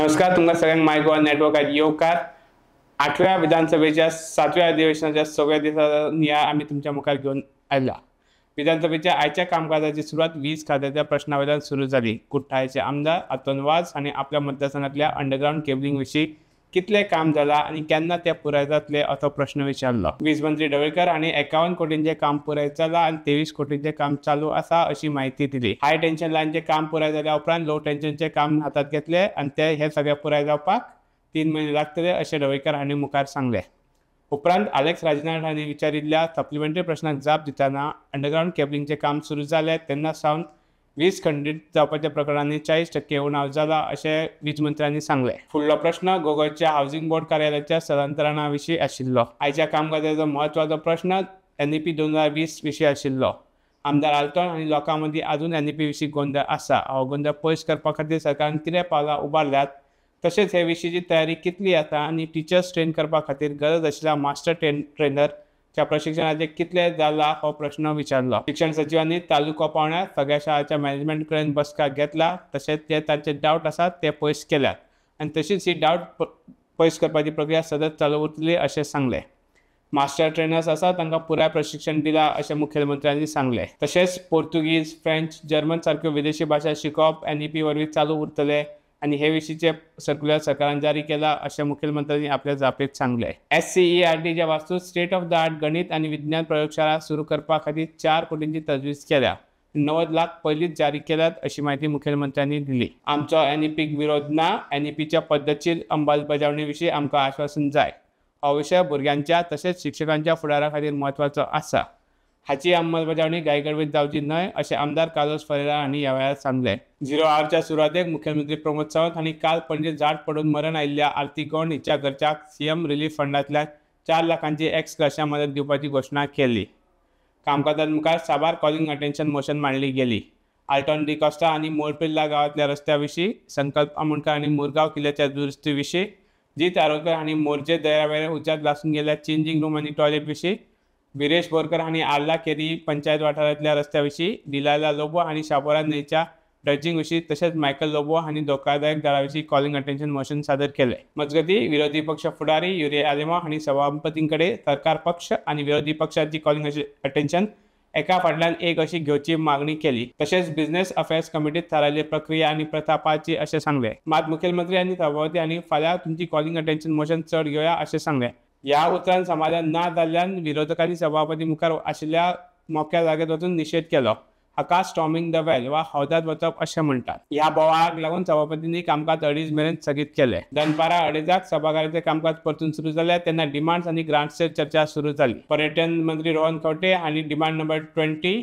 नमस्कार, तुमकां सगळ्यांक माय गोवा नेटवर्कात येवकार. 8व्या विधानसभेच्या 7व्या अधिवेशनाच्या 6व्या दिसा नियाळ आमी तुमच्या मुखार घेवन आयला. विधानसभेच्या आयच्या कामकाजाची सुरवात वीज खात्याच्या प्रश्ना वयल्यान सुरू जाली. कुठ्ठाळेचे आमदार आंतोन वाज हांणी आपल्या मतदारसंघातल्या अंडरग्रावंड केबलिंग विशीं कितलें काम जाला आनी केन्ना तें पुराय जातलें असो प्रश्न विचारलो. वीज मंत्री ढवळीकर हांणी 51 कोटींचें काम पुराय जालां आनी 23 कोटींचें काम चालू आसा अशी म्हायती दिली. हाय टेन्शन लायनचें काम पुराय जाल्या उपरांत लो टेन्शनचें काम हातांत घेतलें आनी ते हे सगळें पुराय जावपाक 3 म्हयने लागतले अशें ढवळीकर हांणी मुखार सांगलें. उपरांत आलेक्स राजनाथ हांणी विचारिल्ल्या सप्लिमेंटरी प्रश्नाक जाप दितना अंडरग्रावंड केबलिंगचें काम सुरू जालें तेन्ना सावन वीज खंडीत जावपाच्या प्रकरणांनी 40% उणाव जाला अशें वीज मंत्र्यांनी सांगलें. फुडलो प्रश्न गोंयच्या हावसिंग बोर्ड कार्यालयाच्या स्थलांतरणा विशीं आशिल्लो. आयच्या कामकाजाचो म्हत्वाचो प्रश्न NEP 2020 विशीं आशिल्लो. आमदार आल्तोन आनी लोकां मदीं अजून NEP विशीं गोंदळ आसा. हो गोंदळ पयस करपा खातीर सरकारान कितें पावलां उबारल्यात, तशेंच हे विशींची तयारी कितली आसा आनी टिचर्स ट्रेन करपा खातीर गरज आशिल्ल्या मास्टर ट्रेनर च्या प्रशिक्षणाचे कितले जाला हो प्रश्न विचारलो. शिक्षण सचिवांनी तालुको पावण्यार सगळ्या शाळांच्या मॅनेजमेंट कडेन बसका घेतला, तशेंच जे तांचे डावट आसात ते पयस केल्यात आनी तशीच ही डावट पयस करपाची प्रक्रिया सतत चालू उरतली अशें सांगलें. मास्टर ट्रेनर्स आसात तांकां पुराय प्रशिक्षण दिलां अशें मुखेलमंत्र्यांनी सांगलें. तशेंच पोर्तुगीज, फ्रेंच, जर्मन सारक्यो विदेशी भाशा शिकोवप NEP वरवीं चालू उरतले आनी हे विशींचे सर्क्युलर सरकारान जारी केला अशें मुखेलमंत्र्यांनी आपल्या जापेंत सांगलें. SCERTच्या वास्तूत स्टेट ऑफ the art गणित आनी विज्ञान प्रयोगशाळा सुरू करपा खातीर 4 कोटींची तजवीज केल्या, 90 लाख पयलींच जारी केल्यात अशी म्हायती मुखेलमंत्र्यांनी दिली. आमचो NEPक विरोध ना, NEPच्या पद्दतशीर अंमलबजावणी विशीं आमकां आश्वासन जाय. हो विशय भुरग्यांच्या तशेंच शिक्षकांच्या फुडारा खातीर म्हत्वाचो आसा. हाची अंमलबजावणी घाईगडबडीत जावची न्हय अशें आमदार कार्लोस फरेरा हांणी ह्या वेळार सांगलें. 0 आवरच्या सुरवातेक मुखेलमंत्री प्रमोद सावंत हांणी काल पणजे झाड पडून मरण आयिल्ल्या आरती गौंड हिच्या घरच्याक CM relief फंडांतल्यान 4 लाखांची एक्स ग्रेशिया मदत दिवपाची घोशणा केली. कामकाजां मुखार साबार कॉलिंग अटेन्शन मोशन मांडली गेली. आल्टॉन डिकॉस्टा आनी मोरपिल्ला गांवांतल्या रस्त्या विशीं, संकल्प आमोणकर हांणी मुरगांव किल्ल्याच्या दुरुस्ती विशीं, जीत आरोलकर हांणी मोरजे दर्यावेळेर उज्यांत लासून गेल्ल्या चेंजिंग रूम आनी टॉयलेट विशीं, विरेश बोरकर हांणी आर्ला केरी पंचायत वाठारांतल्या रस्त्या विशीं, डिलायला लोबो हांणी शापोरा न्हंयच्या ड्रेजिंग विशीं, तशेंच मायकल लोबो हांणी धोकादायक दळा विशीं कॉलिंग अटेन्शन मोशन सादर केलें. मजगतीं, विरोधी पक्ष फुडारी युरी आलेमांव हांणी सभापतीं कडेन सरकार पक्ष आनी विरोधी पक्षाची कॉलिंग अटेन्शन एका फाटल्यान एक अशी घेवची मागणी केली. तशेंच बिझनेस अफेअर्स कमिटीत थारायल्ली प्रक्रिया आनी प्रथा पाळची अशें सांगलें. मात मुखेलमंत्री आनी सभापती हांणी फाल्यां तुमची कॉलिंग अटेन्शन मोशन चड घेवया अशें सांगलें. ह्या उतरान समाधान ना जाल्ल्यान विरोधकांनी सभापती मुखार आशिल्ल्या मोक्या जाग्यार वचून निशेध केलो. हाका स्टॉर्मिंग the well वा हौदात वचप अशें म्हणटात. ह्या बोवाळाक लागून सभापतींनी कामकाज 2:30 मेरेन स्थगीत केलें. दनपारां 2:30 सभाघराचें कामकाज परतून सुरू जालें तेन्ना डिमांड्स आनी ग्रांट्सचेर चर्चा सुरू जाली. पर्यटन मंत्री रोहन खंवटे हांणी डिमांड नंबर 20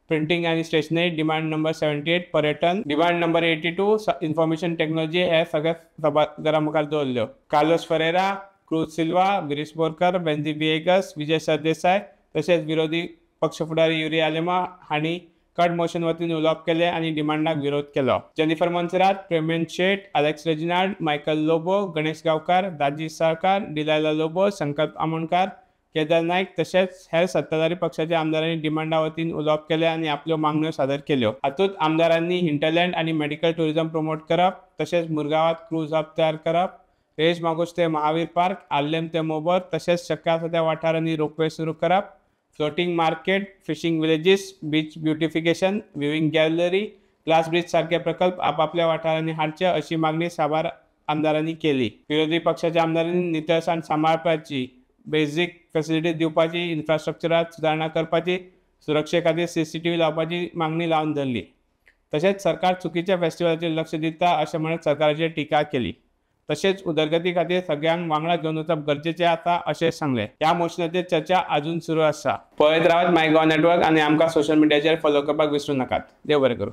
प्रिंटींग आनी स्टेशनरी, डिमांड नंबर 78 पर्यटन, डिमांड नंबर 82 इन्फॉर्मेशन टेक्नॉलॉजी हे सगळे सभाघरा मुखार दवरल्यो. कार्लोस फरेरा, क्रूज सिल्वा, विरेश बोरकर, वेंझी व्हिएगस, विजय सरदेसाय तशेंच विरोधी पक्ष फुडारी युरी आलेमांव हांणी कट मोशन वतीन उलोवप केलें आनी डिमांडाक विरोध केलो. Jennifer Monserrate, Premendra Shet, Alex Reginald, Michael Lobo, Ganesh Gaonkar, Daji Salkar, Delilah Lobo, Sankalp Amonkar, Kedar Naik तशेंच हेर सत्ताधारी पक्षाच्या आमदारांनी डिमांडा वतीन उलोवप केलें आनी आपल्यो मागण्यो सादर केल्यो. हातूंत आमदारांनी हिंटरलँड आनी मेडिकल टुरिझम प्रमोट करप, तशेंच मुरगांवांत क्रूज हब तयार करप, रेश मागूस ते महावीर पार्क, आर्लेम ते मोबर तशेंच शक्य आसा त्या वाठारांनी रोपवे सुरू करप, floating market, fishing villages, beach beautification, viewing gallery, glass bridge सारखे प्रकल्प आपापल्या वाठारांनी हाडचे अशी मागणी साबार आमदारांनी केली. विरोधी पक्षाच्या आमदारांनी नितळसाण सांबाळपाची, बेजीक फॅसिलिटी दिवपाची, इन्फ्रास्ट्रक्चरात सुदारणा करपाची, सुरक्षे खातीर CCTV लावपाची मागणी लावन धरली. तशेंच सरकार चुकीच्या फेस्टिवलाचेर लक्ष दिता अशें म्हणत सरकाराचेर टिका केली. तशेंच उदरगती खातीर सगळ्यांक वांगडा घेवन वचप गरजेचें आसा अशें सांगलें. ह्या मोशनाचेर चर्चा अजून सुरू आसा. पळयत रावात माय गोवा नेटवर्क आनी आमकां सोशल मिडियाचेर फॉलो करपाक विसरूं नाकात. देव बरें करूं.